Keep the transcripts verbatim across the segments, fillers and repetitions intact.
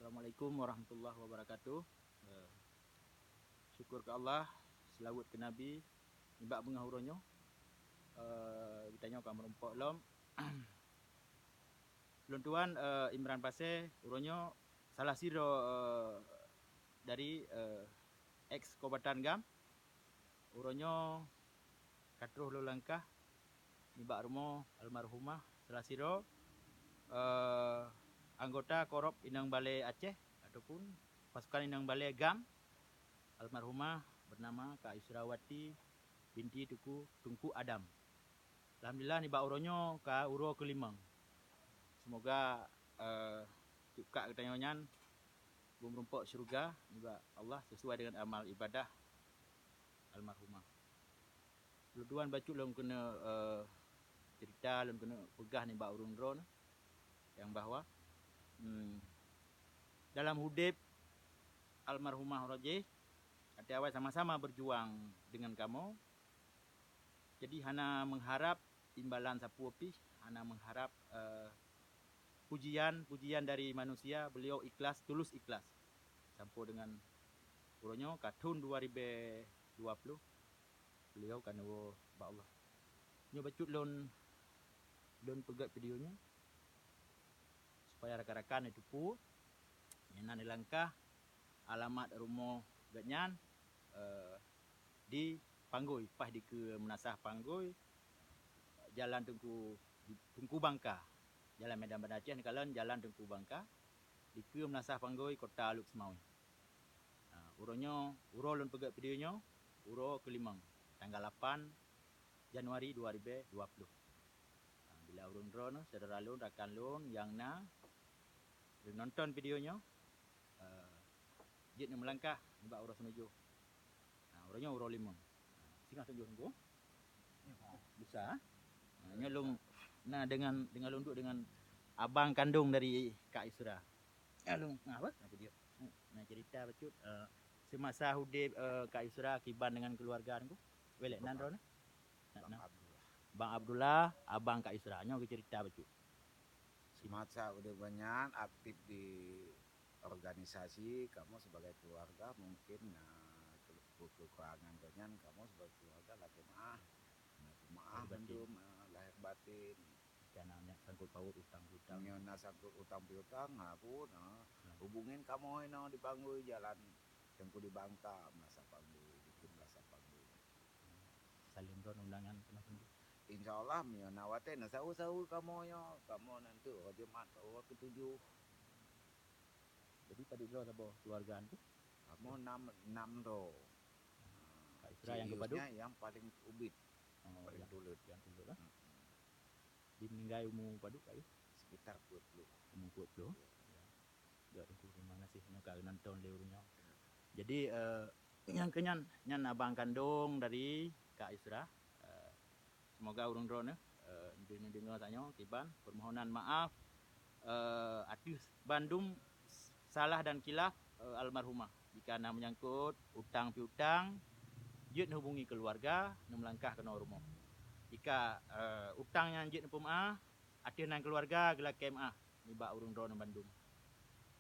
Assalamualaikum warahmatullahi wabarakatuh. Eh, syukur keu Allah, seulaweuet keu Nabi, nibak beungoh uroe nyoe, eh, geutanyoe ka meurumpok lom. Lôn tuan, eh, Imran Pasé, uroe nyoe salah sidroe, eh, dari, eh, ex kombatan GAM. Uroe nyoe ka troh lôn langkah nibak rumoh almarhumah salah sidroe, eh, anggota Korop Inong Balé Aceh ataupun pasukan Inong Balé GAM, almarhumah bernama Kak Yusrawati binti Teungku, Teungku Adam. Alhamdulillah, nibak uroe nyoe ka uroe keulimong. Semoga, eh, cup kak geutanyoe nyan beumeurumpok syeuruga nibak Allah sesuai dengan amal ibadah almarhumah. Lôn tuan bacut lôn keuneuk, eh, cerita, lôn keuneuk peugah nibak ureuëng droeneuh nyang bahwa, hmm, dalam udeb almarhumah uroe jih, até awai sama-sama berjuang dengan kamoe. Jadi hana mengharap imbalan sapeue pih, hana mengharap, eh, pujian-pujian dari manusia, beliau ikhlas, tulus ikhlas. Sampoe dengan uroe nyoe ka thon dua ribée dua ploh, beliau ka neuwoe bak Allah. Nyoe bacut lôn, lôn peugét video nyoe supaya rakan-rakan neuteupeue nyang na neulangkah alamat rumoh geuhnyan, eh, di Panggui, paih dikeue meunasah Panggui, jalan Teungku, Teungku Bangka, jalan Medan Banda Aceh neukalon jalan Teungku Bangka, dikeue meunasah Panggui, Kota Lhokseumawe. Ha, uroe nyoe, uroe lôn peugét video nyoe, uroe keulimong, tanggal lapan Januari dua ribée dua ploh. Ha, bila ureuëng droeneuh, syedara lôn, rakan lôn nyang na nonton video nyoe, eh, jeuet neumeulangkah nibak uroe seumeujôh. Ha, uroe nyoe uroe limong. Ha, singoh tunjoh Teungku. Ha, bisa. Ha, nyoe lôn na dengan, dengan lôn duek dengan abang kandong dari Kak Yusra. Ha, lôn, ha, apa? Apa dia? Na cerita bacut, eh, semasa udeb, eh, Kak Yusra kiban dengan keluarga Teungku. Welek nan droeneuh? Bang Abdullah. Bang Abdullah, abang Kak Yusra. Nyoe geucerita bacut. Semasa udeb geuhnyan aktif di organisasi, kamoe sebagai keluarga mungkin na ke-, kekurangan geuhnyan, kamoe sebagai keluarga lakée meuáh. Na peumaáh lahir batin, mandum, eh, lahir batin. Jika na sangkut paut utang piutang. Nyoe na sangkut utang piutang, ha, pun, ha. Nah. Hubungin kamoe inoe di Panggui jalan Teungku di Bangka, meunasah Panggui, dikeue meunasah Panggui. Saleuem droen undangan keunoe Teungku. Insya Allah, meunyoe na watée na saweue-saweue kamoe nyoe, kamoe nanti uroe Jumat, uroe ketujoh. Jadi padub droe saboh keluarga Teungku? Kamoe nam, nam droe. Kak Isra nyang keupadub? Yang paling ubit, oh, paling tuleuet. Nyang tuleuet lah. Mm-mm. Di meuninggai umu padub Kak Yus? Sekitar dua puluh. Umu dua puluh. Ya. Ya. Ya, Teungku, terima kasih nyoe ka geunonton lé ureuëng nyoe. Jadi, eh, nyang keunyan, nyan abang kandong dari Kak Isra. Eh, semoga ureuëng droeneuh, eh, neudeungoe tanyoe kiban permohonan maaf, eh, ateueh bandum salah dan kilaf, eh, almarhumah. Jika na menyangkut utang piutang, jeuet neuhubungi keluarga, neumeulangkah keunoe rumoh. Jika, eh, utang nyan jeuet neupeumeuáh, ateueh nan keluarga geulakée meuáh nibak ureuëng droeneuh bandum.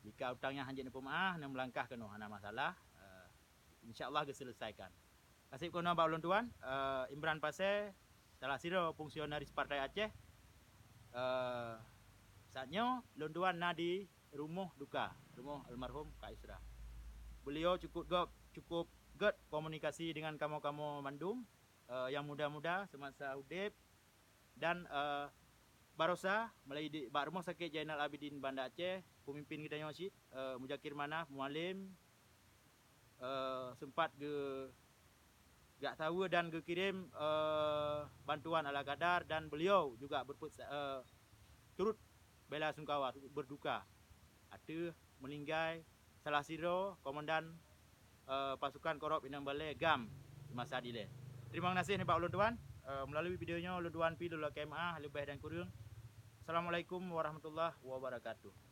Jika utang nyan hanjeuet neupeumeuáh, neumeulangkah keunoe hana masalah, eh, insya Allah geuseuleusaikan. Kaseb keunoe bak ulôn tuan, eh, Imran Pasé, salah sidroe fungsionaris Partai Aceh. Eh, saat nyoe lôn tuan na di rumoh duka, rumoh almarhum Kak Isra. Beliau cukup gét, cukup gét komunikasi dengan kamoe-kamoe mandum, eh, nyang muda-muda semasa udeb, dan, eh, barosa meulai di, bak Rumoh Sakét Jainal Abidin Banda Aceh, peumimpin geutanyoe cit, eh, Muzakir Manaf, Mualem, eh, sempat ge-, geujak saweue dan geukirém, eh, bantuan ala kadar, dan beliau juga berpet-, eh, turut bela sungkawa, turut berduka ateueh meuninggai salah sidroe komandan, eh, pasukan Korop Inong Balé GAM di masa dilée. Terima kasih nibak ulôn tuan. Eh, melalui video nyoe ulôn tuan pih lôn lakée meuáh leubeh dan kureueng. Assalamualaikum warahmatullahi wabarakatuh.